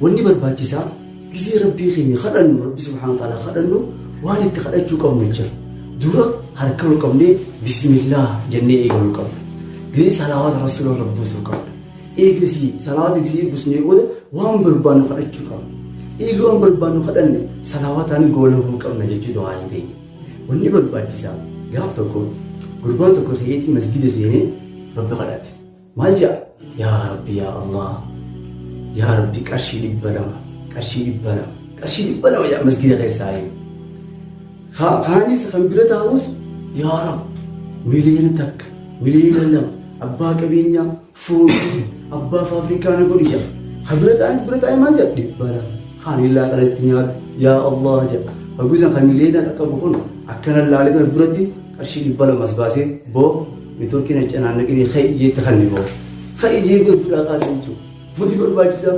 Wanni barbaachisaa gisee Rabbii keenya kadhannu, Rabbi subhaanahu wa ta'ala kadhannu, waan itti kadhachuu qabnu jira. Dura harka ol qabnee bismillah jennee eegaluu qabna. Gisee salawaata Rasuula irra buusuu qabna. Eegasii salawaata gisee buusnee booda waan barbaannu kadhachuu qabna. Eega waan barbaannu kadhanne salawaataan goolabuu qabna jechuudha waan keenya. Wanni barbaachisaa gaaf tokko gurbaan tokko ta'eetii masgida seenee Rabbi kadhate. Maal jedha? Yaa Rabbi, yaa Allah, yaa Rabbi, qarshii 200, qarshii 200, qarshii 200 jedha masgida keessaa eegu. Kaanis kan bira taa'us, yaa Rabbi, 1 miliyoona, 2 miliyoona, abbaa qabeenyaa foofii abbaa faafrikaa na godhi jedha. Kan bira taa'anis bira taa'ee maal jedha? 200. Kaan illaa kanatti nyaadhu yaa Allah jedha. Haguusan kan miliyoona qaqqabu kun akkana laalee duratti qarshii 200 as baasee, boo networkiin accanaan naqinii, ka'i jeetti kan ni boo. Ka'i jee godhuudhaa kaasee jechuudha. Wanni barbaachisaa.